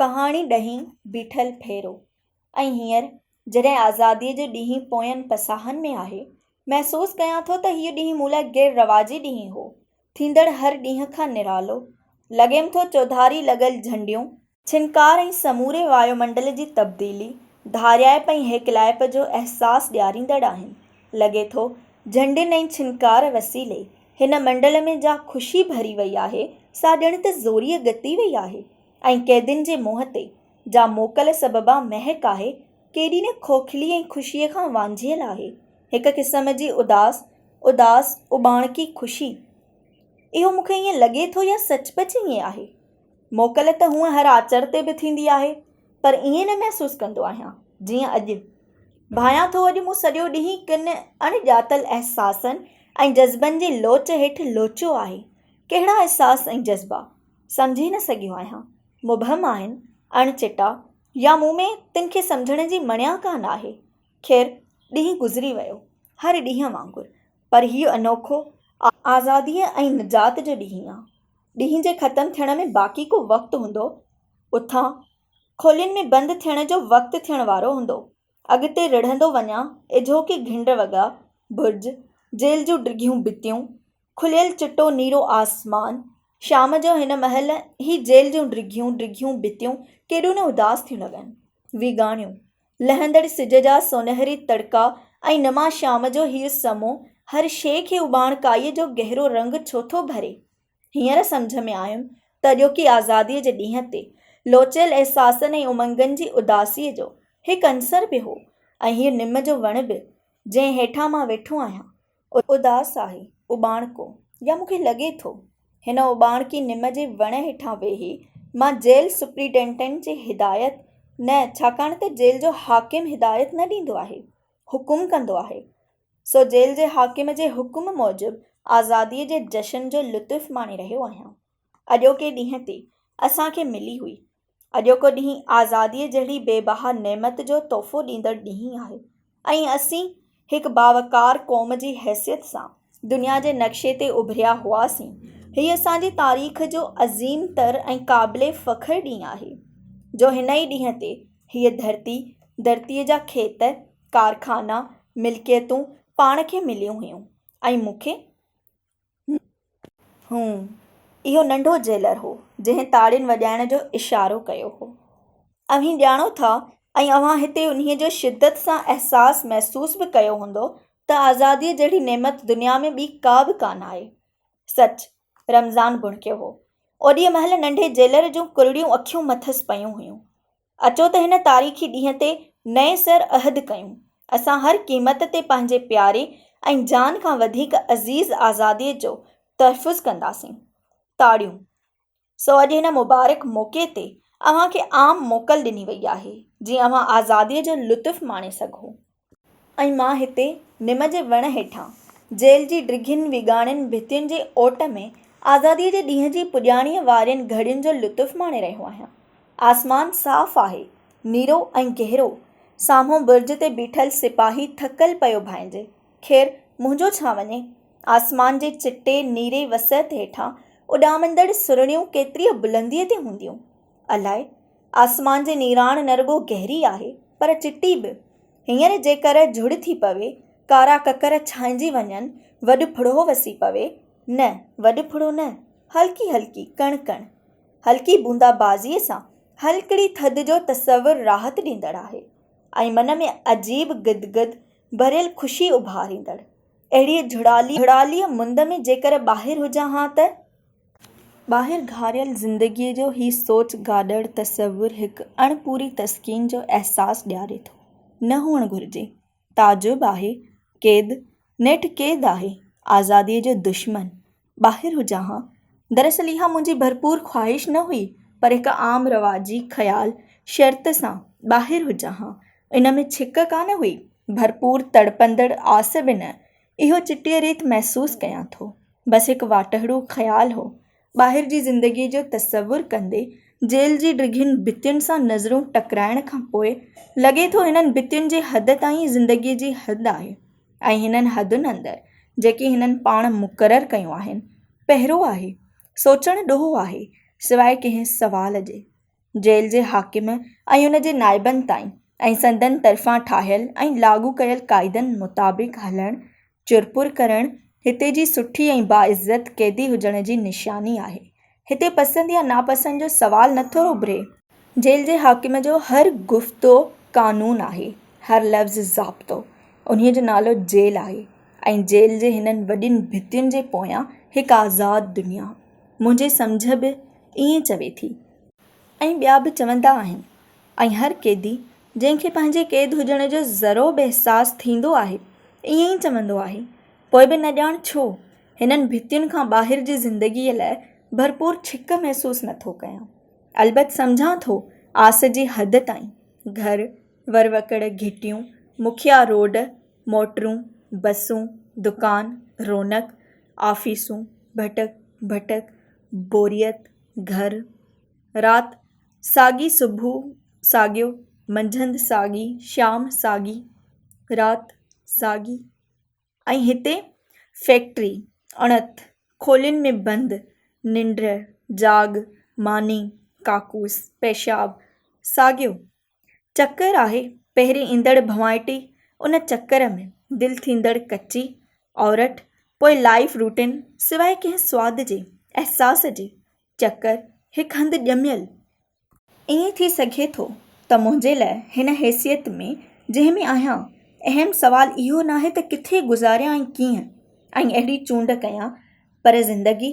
ڪهاڻي ڏهين بيٺل ڦيرو ۽ هينئر جڏهن آزاديء جو ڏينهن پوين پساهن ۾ آهي، محسوس ڪيان ٿو ته هيء ڏينهن مون لاء غير رواجي ڏينهن هو، ٿيندڙ هر ڏينهن کان نرالو. لڳيم ٿو چوڌاري لڳل جهنڊيون، ڇنڪار ۽ سموري وايومنڊل جي تبديلي، ڌاريائپ ۽ هيڪلائپ جو احساس ڏياريندڙ آهن. لڳي ٿو جهنڊين ۽ ڇنڪار وسيلي هن منڊل ۾ جا خوشي ڀري وئي آهي، سا ڄڻ ته زوريء ڳتي وئي آهي. ۽ قيدين جي منهن تي، جا موڪل سببان مهڪ آهي، ڪيڏي نه کوکلي ۽ خوشيء کان وانجهيل آهي، هڪ قسم جي اداس، اداس، اٻاڻڪي خوشي. اهو مون کي ائين لڳي ٿو يا سچ پچ ائين آهي؟ موڪل ته هونء هر آچر تي به ٿيندي آهي، پر ائين نه محسوس ڪندو آهيان، جيئن اڄ. ڀانيان ٿو اڄ مون سڄو ڏينهن ڪن اڻ ڄاتل احساسن ۽ جذبن جي لوچ هيٺ لوچيو آهي. ڪهڙا احساس ۽ جذبا؟ سمجهي نه سگهيو آهيان. مبهم آهن، اڻ چٽا، يا مون ۾ تن کي سمجهڻ جي مڻيا ڪانه آهي. خير، ڏينهن گذري ويو، هر ڏينهن وانگر، پر هيء انوکو، آزاديء ۽ نجات جو ڏينهن آ. ڏينهن جي ختم ٿيڻ ۾ باقي ڪو وقت هوندو، اٿان، کولين ۾ بند ٿيڻ جو وقت ٿيڻ وارو هوندو. اڳتي رڙهندو وڃان، اجهو ڪي گهنڊ وڳا، برج، جيل جون ڊگهيون ڀتيون، کليل چٽو نيرو آسمان، شام جو هن مهل هي جيل جون ڊگهيون ڊگهيون ڀتيون ڪيڏيون نه اداس ٿيون لڳن. ويڳاڻيون، لهندڙ سج جا سونهري تڙڪا ۽ نما شام جو هيء سمو هر شيء کي اٻاڻڪائيء جو گهرو رنگ ڇو ٿو ڀري؟ هينئر سمجهه ۾ آيم ته اڄوڪي آزاديء جي ڏينهن تي لوچيل احساسن ۽ امنگن جي اداسيء جو هڪ عنصر به هو ۽ هيء نم جو وڻ به، جنهن هيٺان مان ويٺو آهيان، اداس آهي، اٻاڻڪو، يا مون کي لڳي ٿو. هن اٻاڻڪي نم جي وڻ هيٺان ويهي، مان جيل سپرنٽينڊنٽ جي هدايت، نه، ڇاڪاڻ ته جيل جو حاڪم هدايت نه ڏيندو آهي، حڪم ڪندو آهي. سو جيل جي حاڪم جي حڪم موجب آزاديء جي جشن جو لطف ماڻي رهيو آهيان. اڄوڪي ڏينهن تي اسان کي ملي هئي. اڄوڪو ڏينهن آزاديء جهڙي بي بها نعمت جو تحفو ڏيندڙ ڏينهن آهي ۽ اسين هڪ باوقار قوم جي حيثيت سان دنيا جي نقشي تي اڀريا هئاسين. هي اسان جي تاريخ جو عظيم تر ۽ قابل فخر ڏينهن آهي، جو هن ئي ڏينهن تي هيء ڌرتي، ڌرتيء جا کيت، ڪارخانا، ملڪيتون پاڻ کي مليون هيون ۽ مون کي هون، اهو ننڍو جيلر هو، جنهن تاڙين وڄائڻ جو اشارو ڪيو هو. اوهين ڄاڻو ٿا ۽ اوهان هتي انهيء جو شدت سان احساس محسوس به ڪيو هوندو ته آزاديء جهڙي نعمت دنيا ۾ ٻي ڪا به ڪانه آهي. سچ، رمضان ڀڻڪيو هو. اوڏيء مهل ننڍي جيلر جون ڪرڙيون اکيون مٿس پيون هيون. اچو ته هن تاريخي ڏينهن تي نئين سر عهد ڪيون. اسان هر قيمت تي پنهنجي پياري ۽ جان کان وڌيڪ عزيز آزاديء جو تحفظ ڪنداسين. تاڙيون. سو اڄ هن مبارڪ موقعي تي اوهان کي عام موڪل ڏني وئي آهي، جيئن اوهان آزاديء جو لطف ماڻي سگهو. ۽ مان هتي نم جي وڻ هيٺان، جيل جي ڊگهين ويڳاڻين ڀتين جي اوٽ ۾ آزاديء جي ڏينهن جي پڄاڻيء وارين گهڙين جو لطف ماڻي رهيو آهيان. آسمان صاف آهي، نيرو ۽ گهرو. سامهون برج تي بيٺل سپاهي ٿڪل پيو ڀانئجي. خير، منهنجو ڇا وڃي؟ آسمان جي چٽي نيري وسعت هيٺان اڏامندڙ سرڻيون ڪيتريء بلنديء تي هونديون؟ الائي! آسمان جي نيراڻ نه رڳو گهري آهي، پر چٽي به. هينئر جيڪر جهڙ ٿي پوي، ڪارا ڪڪر ڇانئجي وڃن، وڏ ڦڙو وسي پوي، نه، وڏ ڦڙو نه، هلڪي هلڪي ڪڻ ڪڻ. هلڪي بوندا بازيء سان هلڪڙي ٿڌ جو تصور راحت ڏيندڙ آهي ۽ من ۾ عجيب گدگد ڀريل خوشي اڀاريندڙ. اهڙيء جهڙاليء مند ۾ جيڪر ٻاهر هجان ها ته! ٻاهر گهاريل زندگيء جو هي سوچ گاڏڙ تصور هڪ اڻپوري تسڪين جو احساس ڏياري ٿو. نه هئڻ گهرجي. تعجب آهي. قيد، نيٺ قيد آهي، آزاديء جو دشمن. ٻاهر هجان ها. دراصل اها منهنجي ڀرپور خواهش نه هئي، پر هڪ عام رواجي خيال شرط سان ٻاهر هجان ها. ان ۾ ڇڪ ڪانه هئي، ڀرپور تڙپندڙ آس به نه. اهو چٽيء ريت محسوس ڪيان ٿو. بس هڪ واٽهڙو خيال هو. ٻاهر جي زندگيء جو تصور ڪندي جيل جي ڊگهين ڀتين سان نظرون ٽڪرائڻ کان پوء لڳي ٿو هنن ڀتين جي حد تائين زندگيء جي حد آهي ۽ هنن حدن اندر جيڪي هنن پاڻ مقرر ڪيون آهن، پهرو آهي. سوچڻ ڏوهه آهي، سواء ڪنهن سوال جي. جيل جي حاڪم ۽ ان جي نائبن تائين ۽ سندن طرفان ٺاهيل ۽ لاڳو ڪيل قاعدن مطابق هلڻ، چرپر ڪرڻ، هتي جي سٺي ۽ باعزت قيدي هجڻ جي نشاني آهي. هتي پسند يا ناپسند جو سوال نٿو اڀري. جيل جي حاڪم جو هر گفتو قانون آهي، هر لفظ ضابطو. انهيء جو نالو جيل آهي ۽ جيل جي هنن وڏين ڀتين جي پويان هڪ آزاد دنيا. منهنجي سمجهه به ائين چوي ٿي ۽ ٻيا به چوندا آهن ۽ هر قيدي جنهن کي پنهنجي قيد هجڻ جو ذرو به احساس ٿيندو آهي ائين ئي چوندو آهي. پوء به نه ڄاڻ ڇو هنن ڀتين کان ٻاهر جي زندگيء لاء ڀرپور ڇڪ محسوس نه ٿو ڪيان. البت سمجهان ٿو آس جي حد تائين گهر، ور وڪڙ، گهٽيون، مکيه روڊ، موٽرون، بسون، دڪان، رونق، آفيسون، ڀٽڪ ڀٽڪ، بوريت، گهر، رات ساڳي صبح ساڳيو، منجهند ساڳي، شام ساڳي، رات ساڳي ۽ هتي فيڪٽري، اڻت، کولين ۾ بند، ننڊ، جاڳ، ماني، ڪاڪوس، پيشاب، ساڳيو چڪر آهي پهرين ايندڙ ڀنوائٽي ان چڪر ۾ دل ٿيندڙ ڪچي اورٺ پوء لائيف روٽين سواء ڪنهن سواد جي احساس جي چڪر هڪ هنڌ ڄميل. ائين ٿي سگهي ٿو ته منهنجي لاء هن حيثيت ۾ جنهن ۾ آهيان اهم سوال اهو ناهي ته ڪٿي گذاريان ۽ ڪيئن ۽ اهڙي چونڊ ڪيان پر زندگي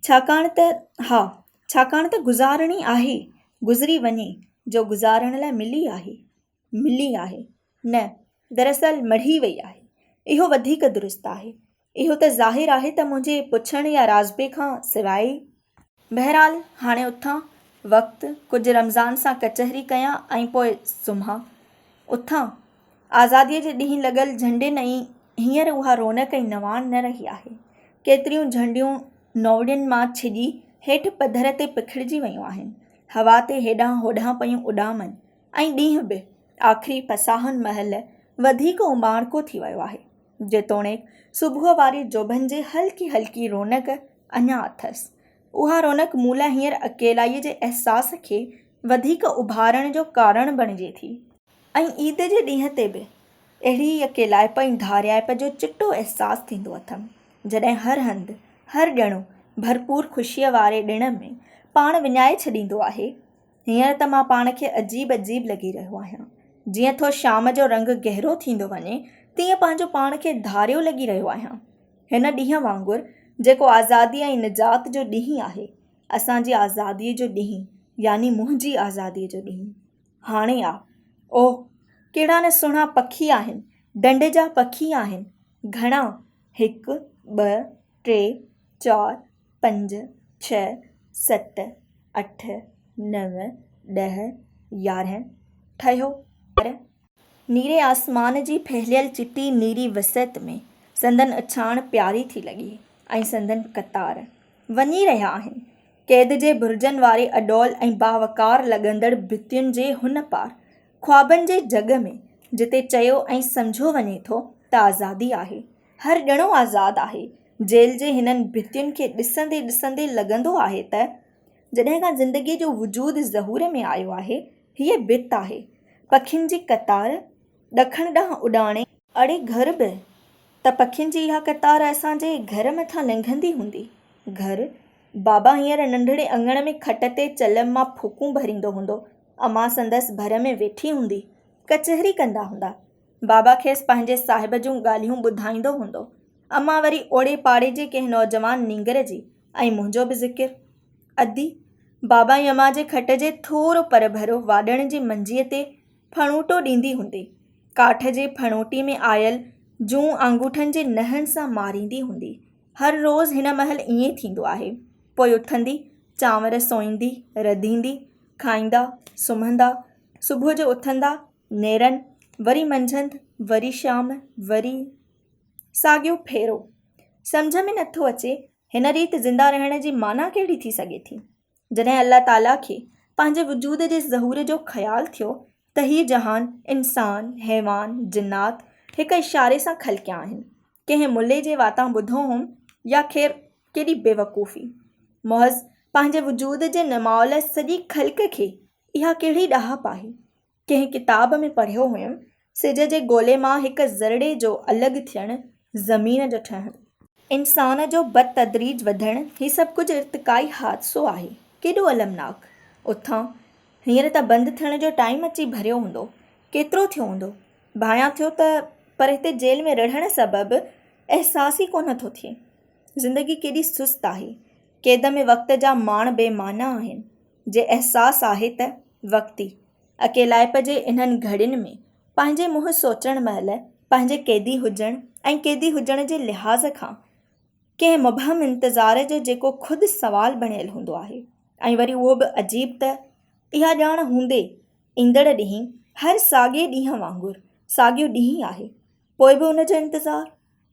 ڇاڪاڻ ته ها ڇاڪاڻ ته گذارڻي آهي، گذري وڃي جو گذارڻ لاء ملي آهي، ملي آهي، نه، دراصل مڙهي وئي آهي، اهو وڌيڪ درست آهي. اهو ته ظاهر آهي ته منهنجي پڇڻ يا راضپي کان سواء ئي. بهرحال هاڻي اٿان، وقت، ڪجهه رمضان سان ڪچهري ڪيان ۽ پوء سمهان. اٿان، آزاديء جي ڏينهن لڳل جهنڊين ۽ هينئر اها رونق ۽ نواڻ نه رهي آهي. ڪيتريون جهنڊيون نوڙين مان ڇڄي هيٺ پڌر تي پکڙجي ويون آهن. هوا تي هيڏانهن هوڏانهن پيون اڏامن ۽ ڏينهن به آخري پساهن مهل وڌيڪ اماڻڪو ٿي ويو آهي. جيتوڻيڪ صبح واري جوڀن جي هلڪي هلڪي رونق اڃا اٿس. اها رونق مون لاء هينئر اڪيلائيء جي احساس کي وڌيڪ اڀارڻ جو ڪارڻ بڻجي ٿي. ۽ عيد جي ڏينهن تي به اهڙي ئي اڪيلائپ ۽ ڌاريائپ جو چٽو احساس ٿيندو اٿم، جڏهن هر هنڌ، هر ڄڻو ڀرپور خوشيء واري ڏڻ ۾ پاڻ وڃائي ڇڏيندو آهي. هينئر ته مان پاڻ کي عجيب عجيب لڳي رهيو آهيان. جيئن ٿو شام جو رنگ گهرو ٿيندو وڃي، تيئن پنهنجو پاڻ کي ڌاريو لڳي رهيو آهيان. هن ڏينهن وانگر، جيڪو آزاديء ۽ نجات جو ڏينهن آهي، اسان جي آزاديء جو ڏينهن، يعني منهنجي آزاديء جو ڏينهن. هاڻي آ. اوه! ڪهڙا نه سهڻا پکي آهن. ڍنڍ جا پکي آهن. گهڻا؟ هڪ، ٻه، ٽي، چار، پنج، ڇهه، ست، اٺ، نو، 10، 11. ٺهيو، پر. نيري آسمان جي ڦهليل چٽي نيري وسعت ۾ سندن اڇاڻ پياري ٿي لڳي ۽ سندن قطار. وڃي رهيا آهن. قيد جي برجن واري اڏول ۽ باوقار لڳندڙ ڀتين جي هن پار، خوابن جي جڳ ۾، جتي چيو ۽ سمجهيو وڃي ٿو ته آزادي آهي. هر ڄڻو آزاد آهي. جيل جي هنن ڀتين کي ڏسندي ڏسندي لڳندو آهي ته جڏهن کان زندگيء جو وجود ظهور ۾ آيو آهي، هيء ڀت آهي. پکين جي قطار ڏکڻ ڏانهن اڏاڻي. اڙي گهر به ته پکين جي اها قطار اسان جي گهر مٿان لنگهندي هوندي. گهر؟ بابا هينئر ننڍڙي اڱڻ ۾ کٽ تي چلم مان ڦوڪون ڀريندو هوندو. امان سندس ڀر ۾ ويٺي هوندي. ڪچهري ڪندا هوندا. بابا کيس پنهنجي صاحب جون ڳالهيون ٻڌائيندو هوندو. امان وري اوڙي پاڙي جي ڪنهن نوجوان نينگر جي ۽ منهنجو به ذڪر. ادي، بابا ۽ امان جي کٽ جي ٿورو پرڀرو واڏڻ جي منجيء تي ڦڻوٽو ڏيندي هوندي. ڪاٺ جي ڦڻوٽي ۾ آيل جون آڱوٺن جي نهن سان ماريندي هوندي. هر روز هن مهل ائين ٿيندو آهي. پوء اٿندي، چانور سوئيندي، رڌيندي، کائيندا، سمهندا، صبح جو اٿندا، نيرن، وري منجهند، وري شام، وري ساڳيو ڦيرو. سمجهه ۾ نٿو اچي هن ريت زنده رهڻ جي معنيٰ ڪهڙي ٿي سگهي ٿي؟ جڏهن الله تعاليٰ کي پنهنجي وجود جي ظهور جو خيال ٿيو ته هي جهان، انسان، حيوان، جنات هڪ اشاري سان خلقيا آهن. ڪنهن ملي جي واتان ٻڌو هوم يا خير ڪيڏي بيوقوفي! محض پنهنجي وجود جي نماء لاء سڄي خلق کي اها ڪهڙي ڏاهپ آهي؟ ڪنهن ڪتاب ۾ پڙهيو هيم، سج جي گولي مان هڪ ذرڙي جو الڳ ٿيڻ، زمين جو ٺهڻ. انسان جو بتدريج وڌڻ، هي سڀ ڪجهه ارتقائي حادثو آهي. ڪيڏو المناڪ! اٿان، هينئر ته بند ٿيڻ جو ٽائيم اچي ڀريو هوندو. ڪيترو ٿيو هوندو؟ ڀانيان ٿيو ته پر هتي جيل ۾ رڙهڻ سبب احساس ئي ڪونه ٿو ٿئي. زندگي ڪيڏي سست آهي. قيد ۾ وقت جا ماڻ بي معنيٰ آهن. جي احساس آهي ته وقتي اڪيلائپ جي انهن گهڙين ۾ پنهنجي منهن سوچڻ مهل پنهنجي قيدي هجڻ ۽ قيدي هجڻ جي لحاظ کان ڪنهن مبهم انتظار جو جيڪو خود سوال بڻيل هوندو آهي ۽ وري اهو به عجيب ته اها ڄاڻ هوندي ايندڙ ڏينهن هر ساڳئي ڏينهن وانگر ساڳيو ڏينهن آهي پوء به ان جو انتظار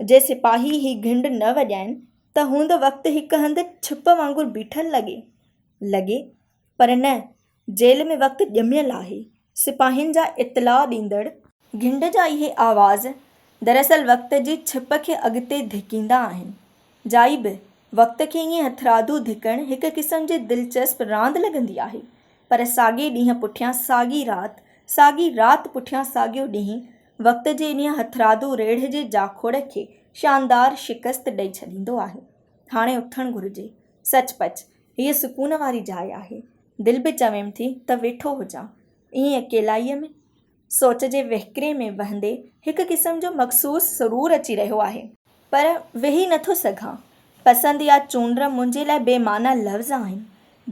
جي سپاهي هي گهنڊ نه وڄائين ته هوند وقت هڪ هنڌ ڇپ وانگر بيٺل لڳي لڳي پر نه جيل ۾ وقت ڄميل آهي. سپاهين جا اطلاع ڏيندڙ. گهنڊ جا اهي آواز دراصل وقت جي ڇپ کي اڳتي ڌڪيندا آهن. جائي به وقت کي ائين هٿرادو ڌڪڻ هڪ قسم جي دلچسپ راند لڳندي آهي. پر ساڳئي ڏينهن پٺيان ساڳي رات، ساڳي رات پٺيان ساڳيو ڏينهن وقت جي انهيء هٿرادو ريڙهه جي جاکوڙ کي شاندار شڪست ڏئي ڇڏيندو آهي. هاڻي اٿڻ گهرجي. سچ پچ هيء سڪون واري جاء آهي. دل به چويم ٿي ته ويٺو هجان. ائين اڪيلائيء ۾، سوچ جي وهڪري ۾ وهندي هڪ قسم جو مخصوص سرور اچي رهيو آهي. پر ويهي نٿو سگهان. پسند يا چونڊ منهنجي لاء بي معنيٰ لفظ آهن.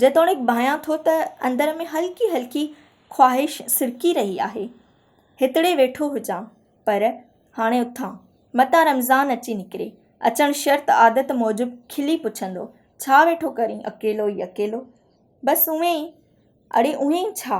جيتوڻيڪ ڀانيان ٿو ته اندر ۾ هلڪي هلڪي خواهش سرڪي رهي آهي. هتڙي ويٺو هجان. پر هاڻي اٿان. متان رمضان اچي نڪري. اچڻ شرط عادت موجب کلي پڇندو، ڇا ويٺو ڪرين اڪيلو ئي اڪيلو؟ بس اونئين ئي. اڙي اونئين ئي ڇا؟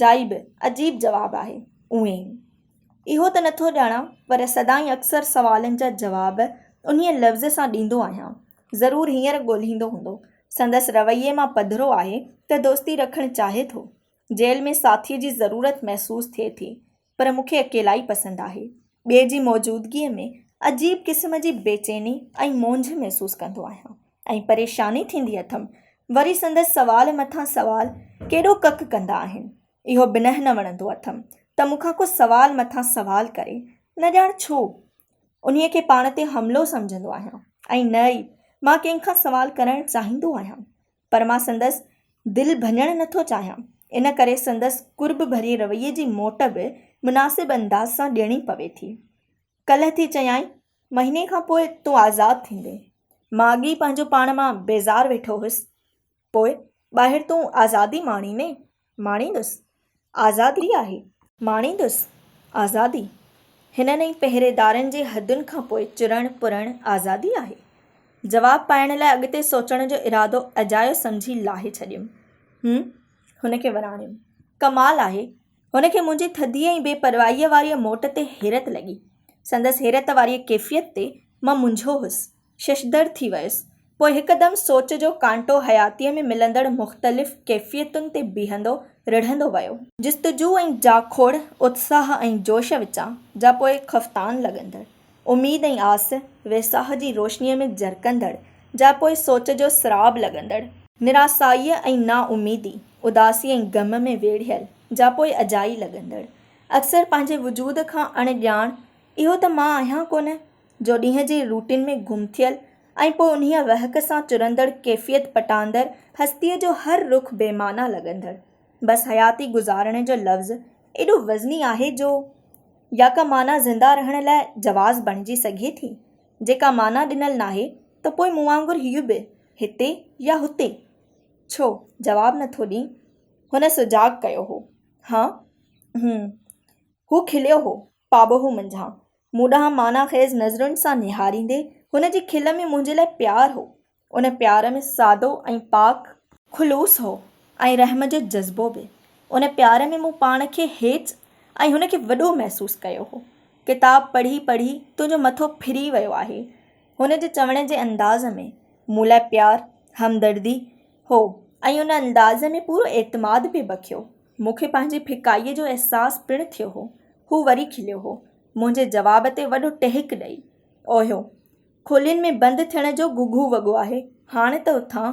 جائي به عجيب جواب آهي. اونئين ئي. اهو ته نٿو ڄاڻان پر سدائين اڪثر سوالن جا جواب انهيء لفظ سان ڏيندو آهيان. ضرور هينئر ڳولهيندو هوندو. سندس رويي مان پڌرو آهي ته دوستي رکڻ چاهي ٿو. جيل ۾ ساٿيء جي ضرورت محسوس ٿئي ٿي، پر مون کي اڪيلائي پسند آهي. ٻئي جي موجودگيء ۾ عجيب قسم جي بيچيني ۽ مونجهه محسوس ڪندو آهيان ۽ پريشاني ٿيندي اٿم. وري سندس سوال مٿان سوال ڪيڏو ڪڪ ڪندا آهن. اهو بنهه نه وڻندو اٿم ته مون کان ڪو سوال مٿان سوال ڪري، نه ڄاڻ ڇو؟ انهيء کي پاڻ تي حملو سمجهندو آهيان ۽ نه ئي مان ڪنهن کان سوال ڪرڻ چاهيندو آهيان. پر مان سندس دل ڀڃڻ نه ٿو چاهيان، ان ڪري سندس قرب ڀريي رويي جي موٽ به مناسب انداز سان ڏيڻي پوي ٿي. ڪلهه ٿي چيائين، مهيني کان پوء تون آزاد ٿيندين. مان اڳ ئي پنهنجو پاڻ مان بيزار ويٺو هيس. پوء ٻاهر تون آزادي ماڻيندين؟ ماڻيندس. آزادي آهي. ماڻيندس. آزادي. هنن ۽ پهريدارن جي حدن کان پوء چرڻ پرڻ آزادي آهي؟ جواب پائڻ لاء اڳتي سوچڻ جو ارادو اجايو سمجهي لاهي ڇڏيم. هم. هن کي وراڻيم. ڪمال آهي. هن کي منهنجي ٿڌيء ۽ بي پرواهيء واريء موٽ تي حيرت لڳي. سندس حيرت واريء ڪيفيت تي مان منجهيو هوس. ششدر ٿي ويس. پوء هڪدم سوچ جو ڪانٽو حياتيء ۾ ملندڙ مختلف ڪيفيتن تي بيهندو رڙهندو ويو. جستجو ۽ جاکوڙ، اتساهه ۽ جوش وچان، جا پوء خفتان لڳندڙ. اميد ۽ آس، ويساهه جي روشنيء ۾ جرڪندڙ، جا پوء سوچ جو سراب لڳندڙ. نراسائيء ۽ نااميدي، اداسي ۽ غم ۾ ويڙهيل، جا پوء اجائي لڳندڙ. اڪثر پنهنجي وجود کان اڻ ڄاڻ، اهو ته مان آهيان ڪونه، جو ڏينهن جي روٽين ۾ گم ٿيل ۽ پوء انهيء وهڪ سان چرندڙ ڪيفيت پٽاندر هستيء جو هر رخ بي معنيٰ لڳندڙ. بس حياتي گذارڻ جو لفظ ايڏو وزني آهي جو يا ڪا معنيٰ زنده رهڻ لاء جواز بڻجي سگهي ٿي؟ جي ڪا معنيٰ ڏنل ناهي ته پوء مون وانگر هيء به هتي يا هتي؟ ڇو جواب نٿو ڏين؟ هن سجاڳ ڪيو هو. ها؟ هم. هو کليو هو. پاٻوهه منجهان مون ڏانهن معنيٰ خيز نظرن سان نهاريندي هن جي کل ۾ منهنجي لاء پيار هو. ان پيار ۾ سادو ۽ پاڪ خلوص هو ۽ رحم جو جذبو به. ان پيار ۾ مون پاڻ کي هيچ ۽ هن کي وڏو محسوس ڪيو هو. ڪتاب پڙهي پڙهي تنهنجو مٿو ڦري ويو آهي. هن جي چوڻ جي انداز ۾ مون لاء پيار، همدردي هو ۽ ان انداز ۾ پورو اعتماد پئي بکيو. مون کي پنهنجي ڦڪائيء جو احساس پڻ ٿيو هو. هو وري کليو هو. منهنجي جواب تي وڏو ٽهڪ ڏئي. اوهيو! کولين ۾ بند ٿيڻ جو گهگهو وڳو آهي. هاڻ ته اٿان.